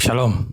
Shalom.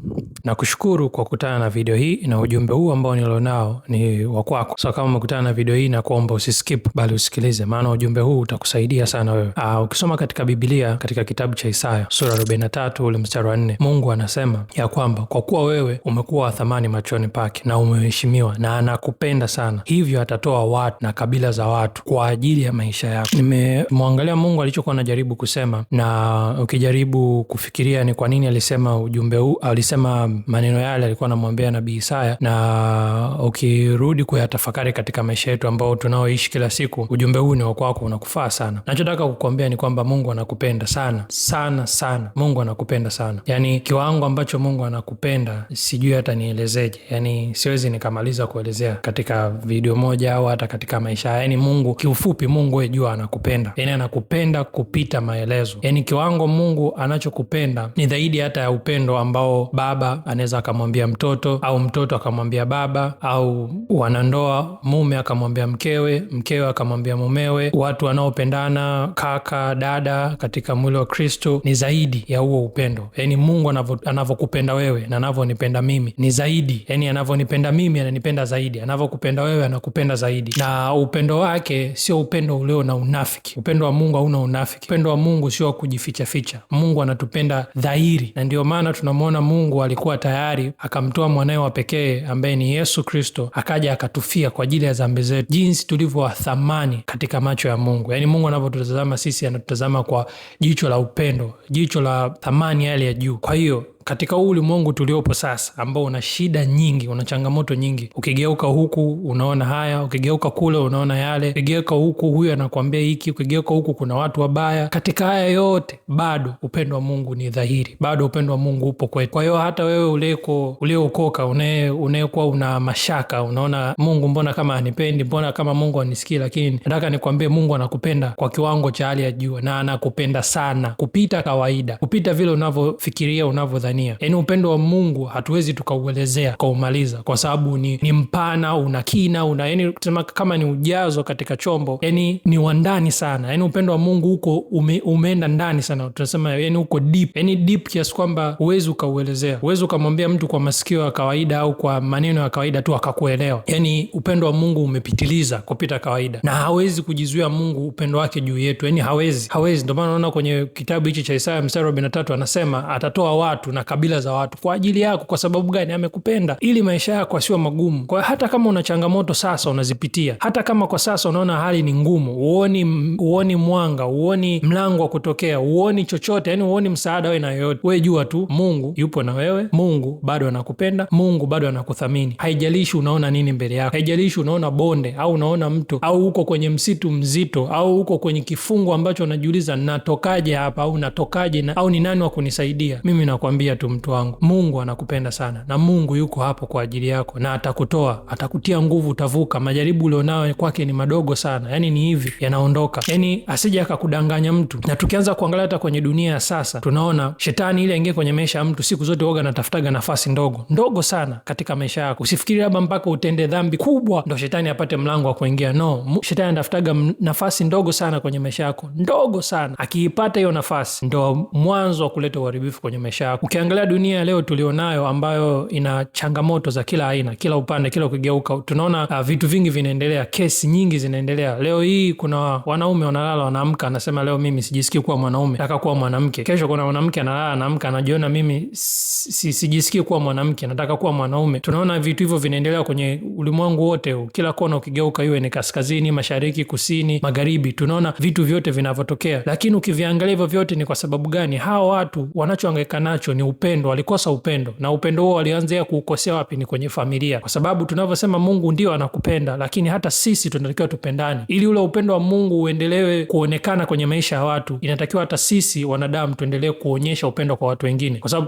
Nakushukuru kwa kukutana na video hii na ujumbe huu ambao nilionao ni wa kwako. So kama umekutana na video hii na kuomba usiskip bali usikilize, maana ujumbe huu utakusaidia sana wewe. Ukisoma katika Biblia katika kitabu cha Isaya sura 43 ule mstari wa 4, Mungu anasema ya kwamba kwa kuwa wewe umekuwa wa thamani machoni pake na umeheshimiwa na anakupenda sana, hivyo atatoa watu na kabila za watu kwa ajili ya maisha yako. Nimemwangalia Mungu alichokuwa anajaribu kusema, na ukijaribu kufikiria ni kwa nini alisema ujumbe huu, alisema maneno yale alikuwa anamwambia nabii Isaya, na ukirudi kuyatafakari katika maisha yetu ambao tunaoishi kila siku, ujumbe huu ni wa kwako, unakufaa sana. Nachotaka kukuambia ni kwamba Mungu anakupenda sana sana sana. Mungu anakupenda sana, yaani kiwango ambacho Mungu anakupenda sijui hata nielezeje, yaani siwezi nikamaliza kuelezea katika video moja au hata katika maisha. Yaani Mungu kiufupi, Mungu wewe jua anakupenda, yaani anakupenda kupita maelezo, yaani kiwango Mungu anachokupenda ni zaidi hata ya upendo ambao baba anaweza akamwambia mtoto au mtoto akamwambia baba au wanandoa, mume akamwambia mkewe, mkewe akamwambia mumewe, watu wanaopendana, kaka dada katika mwili wa Kristo, ni zaidi ya huo upendo. Yaani Mungu anavyokupenda wewe na anavyonipenda mimi ni zaidi, yaani anavyonipenda mimi ananipenda zaidi, anavyokupenda wewe anakupenda zaidi. Na upendo wake sio upendo ulio na unafiki. Upendo wa Mungu hauna unafiki. Upendo wa Mungu sio wa kujifichaficha. Mungu anatupenda dhahiri, na ndio maana tunamwona Mungu alikuwa tayari akamtoa mwanawe wa pekee ambaye ni Yesu Kristo, akaja akatufia kwa ajili ya dhambi zetu, jinsi tulivyo wa thamani katika macho ya Mungu. Yaani Mungu anavyotutazama sisi, anatutazama kwa jicho la upendo, jicho la thamani hali ya juu. Kwa hiyo katika huu ulimwengu tuliopo sasa ambao una shida nyingi, una changamoto nyingi, ukigeuka huku unaona haya, ukigeuka kule unaona yale, ukigeuka huku huyu anakuambia hiki, ukigeuka huku kuna watu wabaya. Katika haya yote bado upendo wa Mungu ni dhahiri, bado upendo wa Mungu upo kwetu. Kwa hiyo hata wewe uliokoka, unayekuwa una mashaka, unaona Mungu mbona kama anipendi, mbona kama Mungu anisikii, lakini nataka nikwambie Mungu anakupenda kwa kiwango cha hali ya juu, na anakupenda sana kupita kawaida, kupita vile unavyofikiria, unavyodhania. Yaani upendo wa Mungu hatuwezi tukauelezea tukaumaliza, kwa sababu ni mpana, una kina, una yani kusema kama ni ujazo katika chombo, yani ni wa ndani sana. Yani upendo wa Mungu huko umeenda ndani sana, tunasema yani uko deep, yani deep kiasi kwamba huwezi ukauelezea, huwezi ukamwambia mtu kwa masikio ya kawaida au kwa maneno ya kawaida tu akakuelewa. Yani upendo wa Mungu umepitiliza kupita kawaida, na hawezi kujizuia Mungu upendo wake juu yetu, yani hawezi. Ndio maana unaona kwenye kitabu hichi cha Isaya mstari wa 43 anasema atatoa watu na kabila za watu kwa ajili yako. Kwa sababu gani? Amekupenda, ili maisha yako asiwe magumu. Kwa hata kama una changamoto sasa unazipitia, hata kama kwa sasa unaona hali ni ngumu, huoni mwanga, huoni mlango wa kutokea, huoni chochote, yani huoni msaada wewe na yoyote, wewe jua tu Mungu yupo na wewe, Mungu bado anakupenda, Mungu bado anakuthamini. Haijalishi unaona nini mbele yako, haijalishi unaona bonde au unaona mto au uko kwenye msitu mzito au uko kwenye kifungo ambacho unajiuliza natokaje hapa au natokaje na, au ni nani wa kunisaidia. Mimi nakwambia tu mtu wangu, Mungu anakupenda sana na Mungu yuko hapo kwa ajili yako na atakutoa, atakutia nguvu, utavuka. Majaribu ulionayo kwake ni madogo sana, yani ni hivi yanaondoka, yani asije akakudanganya mtu. Na tukianza kuangalia hata kwenye dunia ya sasa, tunaona shetani ili aingie kwenye maisha ya mtu siku zote woga anatafutaga nafasi ndogo ndogo sana katika maisha yako. Usifikiri labda mpaka utende dhambi kubwa ndo shetani apate mlango wa kuingia. No, shetani anatafutaga nafasi ndogo sana kwenye maisha yako, ndogo sana. Akiipata hiyo nafasi ndo mwanzo wa kuleta uharibifu kwenye maisha yako. Ukiangalia dunia ya leo tulionayo ambayo ina changamoto za kila aina, kila upande, kila ukigeuka tunaona vitu vingi vinaendelea, kesi nyingi zinaendelea. Leo hii kuna wanaume wanalala wanaamka, anasema leo mimi sijisikii kuwa mwanaume, nataka kuwa mwanamke. Kesho kuna mwanamke analala anaamka, anajiona mimi sijisikii kuwa mwanamke, nataka kuwa mwanaume. Tunaona vitu hivyo vinaendelea kwenye ulimwengu wote, kila kona ukigeuka, iwe ni kaskazini, mashariki, kusini, magharibi, tunaona vitu vyote vinavyotokea. Lakini ukiviangalia hivyo vyote ni kwa sababu gani? Hawa watu wanachohangaika nacho ni upendo. Walikosa upendo, na upendo huo walianzia kuukosea wapi? Ni kwenye familia, kwa sababu tunavyosema Mungu ndio anakupenda, lakini hata sisi tunatakiwa tupendane. Ili ule upendo wa Mungu uendelewe kuonekana kwenye maisha ya watu, inatakiwa hata sisi wanadamu tuendelee kuonyesha upendo kwa watu wengine, kwa sababu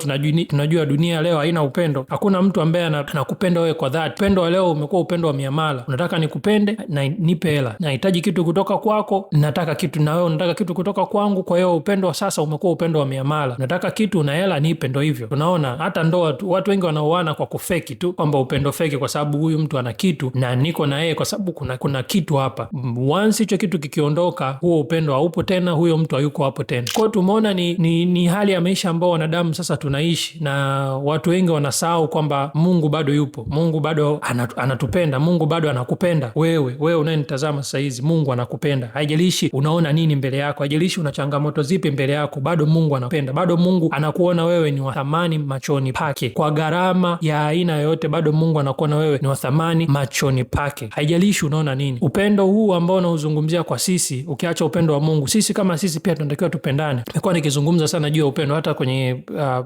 tunajua dunia leo haina upendo. Hakuna mtu ambaye anakupenda wewe kwa dhati. Upendo wa leo umekuwa upendo wa miamala. Unataka nikupende na nipe hela, nahitaji kitu kutoka kwako, nataka kitu na wewe unataka kitu kutoka kwangu. Kwa hiyo upendo wa sasa umekuwa upendo wa miamala. Nataka kitu na hela, nipe. upendo hivyo. Tunaona hata ndoa tu, watu wengi wanaoana kwa kufeki tu kwamba upendo feki, kwa sababu huyu mtu ana kitu na niko na yeye kwa sababu kuna kitu hapa. Once hicho kitu kikiondoka, huo upendo haupo tena, huyo mtu hayuko hapo tena. Kwa hiyo tumeona ni hali ya maisha ambao wanadamu sasa tunaishi, na watu wengi wanasahau kwamba Mungu bado yupo, Mungu bado anatupenda, Mungu bado anakupenda wewe, wewe unayenitazama sasa hizi, Mungu anakupenda. Haijalishi unaona nini mbele yako, haijalishi una changamoto zipi mbele yako, bado Mungu anakupenda, bado Mungu anakuona wewe ni wa thamani machoni pake. Kwa gharama ya aina yoyote, bado Mungu anakuona wewe ni wa thamani machoni pake, haijalishi unaona nini. Upendo huu ambao unauzungumzia kwa sisi, ukiacha upendo wa Mungu, sisi kama sisi pia tunatakiwa tupendane. Nimekuwa nikizungumza sana juu ya upendo hata kwenye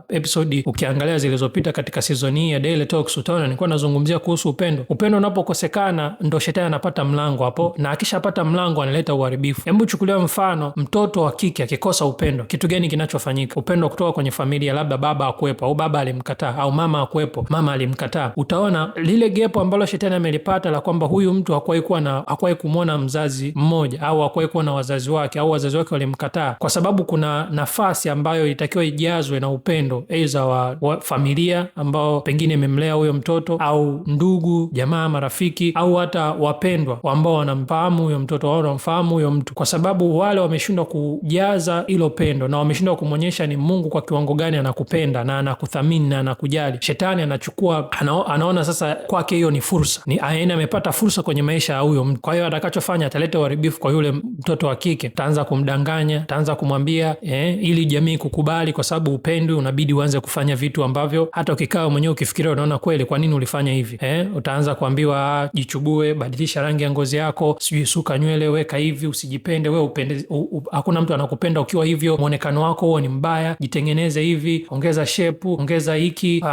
episodi ukiangalia zilizopita katika season hii ya Daily Talks, utaona nilikuwa nazungumzia kuhusu upendo. Upendo unapokosekana ndo shetani anapata mlango hapo, na akishapata mlango analeta uharibifu. Hebu chukulia mfano, mtoto wa kike akikosa upendo, kitu gani kinachofanyika? Upendo kutoka kwenye familia, labda baba akuwepo au baba alimkataa au mama akuwepo, mama alimkataa. Utaona lile gepo ambalo shetani amelipata la kwamba huyu mtu hakuwahi kuwa na hakuwahi kumwona mzazi mmoja au hakuwahi kuwa na wazazi wake au wazazi wake walimkataa, kwa sababu kuna nafasi ambayo itakiwa ijazwe na upendo, aidha wa familia ambao pengine imemlea huyo mtoto au ndugu, jamaa, marafiki au hata wapendwa ambao wanamfahamu huyo mtoto au wanamfahamu huyo mtu, kwa sababu wale wameshindwa kujaza hilo pendo na wameshindwa kumwonyesha ni Mungu kwa kiwango gani anakupenda na anakuthamini na anakujali. Shetani anachukua anaona sasa kwake hiyo ni fursa, ni aina amepata fursa kwenye maisha ya huyo mtu. Kwa hiyo atakachofanya ataleta uharibifu kwa yule mtoto wa kike, ataanza kumdanganya, ataanza kumwambia ili jamii kukubali, kwa sababu upendwi, unabidi uanze kufanya vitu ambavyo hata ukikaa mwenyewe ukifikiria unaona kweli, kwa nini ulifanya hivi? Utaanza kuambiwa jichubue, badilisha rangi ya ngozi yako, sijui suka nywele, weka hivi, usijipende wewe, upende hakuna mtu anakupenda ukiwa hivyo, muonekano wako huo ni mbaya, jitengeneze hivi, ongeza shepu, ongeza hiki,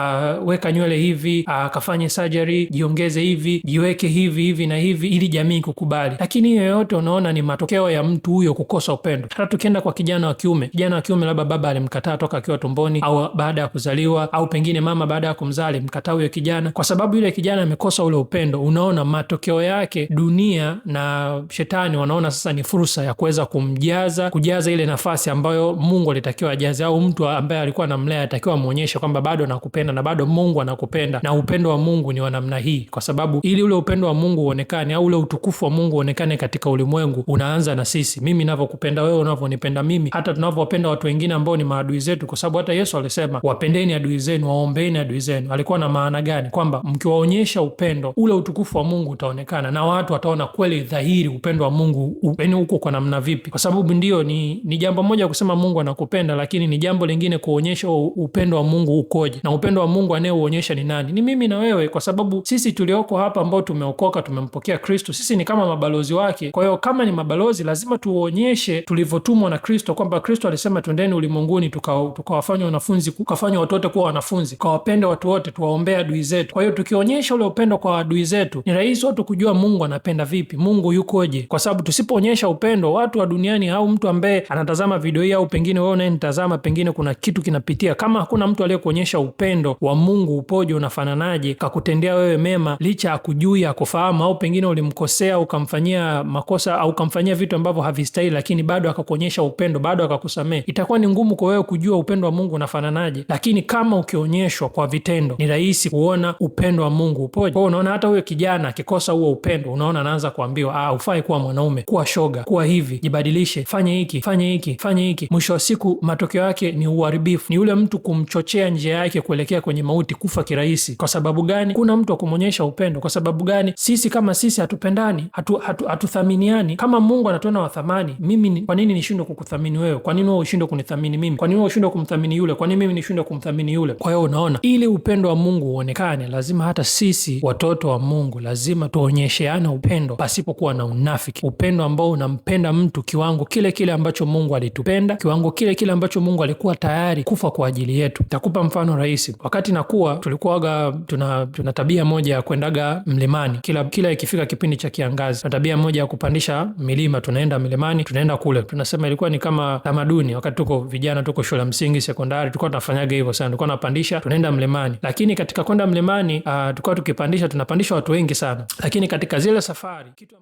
weka nywele hivi, kafanye surgery, jiongeze hivi, jiweke hivi hivi na hivi, ili jamii kukubali. Lakini hiyo yote unaona ni matokeo ya mtu huyo kukosa upendo. Hata tukienda kwa kijana wa kiume, kijana wa kiume labda baba alimkataa toka akiwa tumboni au baada ya kuzaliwa, au pengine mama baada ya kumzaa alimkataa huyo kijana, kwa sababu yule kijana amekosa ule upendo. Unaona matokeo yake dunia na shetani wanaona sasa ni fursa ya kuweza kumjaza, kujaza ile nafasi ambayo Mungu alitakiwa ajaze, au mtu ambaye alikuwa anamlea alitakiwa amuonyeshe kwamba bado nakupenda na bado Mungu anakupenda, na upendo wa Mungu ni wa namna hii, kwa sababu ili ule upendo wa Mungu uonekane au ule utukufu wa Mungu uonekane katika ulimwengu unaanza na sisi, mimi ninavyokupenda wewe, unavyonipenda mimi, hata tunavyowapenda watu wengine ambao ni maadui zetu, kwa sababu hata Yesu alisema wapendeni adui zenu, waombeeni adui zenu. Alikuwa na maana gani? Kwamba mkiwaonyesha upendo ule utukufu wa Mungu utaonekana na watu wataona kweli dhahiri upendo wa Mungu yaani uko kwa namna vipi, kwa sababu ndio ni jambo moja kusema Mungu anakupenda, lakini ni jambo lingine kuonyesha upendo wa Mungu ukoje, na upendo wa Mungu anayeuonyesha ni nani? Ni mimi na wewe, kwa sababu sisi tulioko hapa ambao tumeokoka, tumempokea Kristo, sisi ni kama mabalozi wake. Kwa hiyo kama ni mabalozi, lazima tuonyeshe tulivyotumwa na Kristo, kwamba Kristo alisema twendeni ulimwenguni tukawafanya wanafunzi, tukafanya watu wote kuwa wanafunzi, tukawapenda watu wote, tuwaombea adui zetu. Kwa hiyo tukionyesha ule upendo kwa adui zetu, ni rahisi watu kujua Mungu anapenda vipi, Mungu yukoje, kwa sababu tusipoonyesha upendo, watu wa duniani au mtu ambaye anatazama video hii au pengine wewe unayenitazama, pengine kuna kitu kinapitia, kama hakuna mtu aliyekuonyesha upendo wa Mungu upoje, unafananaje, kakutendea wewe mema licha ya kujui akufahamu, au pengine ulimkosea ukamfanyia makosa au ukamfanyia vitu ambavyo havistahili, lakini bado akakuonyesha upendo, bado akakusamehe, itakuwa ni ngumu kwa wewe kujua upendo wa Mungu unafananaje. Lakini kama ukionyeshwa kwa vitendo, ni rahisi kuona upendo wa Mungu upoje. Kwa hiyo unaona hata huyo kijana akikosa huo upendo, unaona anaanza kuambiwa, hufai kuwa mwanaume, kuwa shoga, kuwa hivi, jibadilishe, fanye hiki, fanye hiki, fanye hiki. Mwisho wa siku matokeo yake ni uharibifu, ni yule mtu kumchochea njia yake kuelekea kwenye mauti, kufa kirahisi. Kwa sababu gani? Kuna mtu wa kumwonyesha upendo. Kwa sababu gani? Sisi kama sisi hatupendani, hatuthaminiani. Kama Mungu anatuona wa thamani, mimi kwa nini nishindwe kukuthamini wewe? Kwa nini wewe ushindwe kunithamini mimi? Kwa nini wewe ushindwe kumthamini yule? Kwa nini mimi nishindwe kumthamini yule? Kwa hiyo unaona, ili upendo wa Mungu uonekane, lazima hata sisi watoto wa Mungu lazima tuonyesheane upendo pasipokuwa na unafiki, upendo ambao unampenda mtu kiwango kile kile ambacho Mungu alitupenda, kiwango kile kile ambacho Mungu alikuwa tayari kufa kwa ajili yetu. Nitakupa mfano rahisi. Wakati nakuwa tulikuwaga tuna tabia moja ya kwendaga mlimani kila ikifika kipindi cha kiangazi, tuna tabia moja ya kupandisha milima, tunaenda milimani, tunaenda kule, tunasema ilikuwa ni kama tamaduni. Wakati tuko vijana, tuko shule msingi, sekondari, tulikuwa tunafanyaga hivyo sana, tulikuwa tunapandisha, tunaenda mlimani. Lakini katika kwenda mlimani, tulikuwa tukipandisha, tunapandisha watu wengi sana, lakini katika zile safari kitu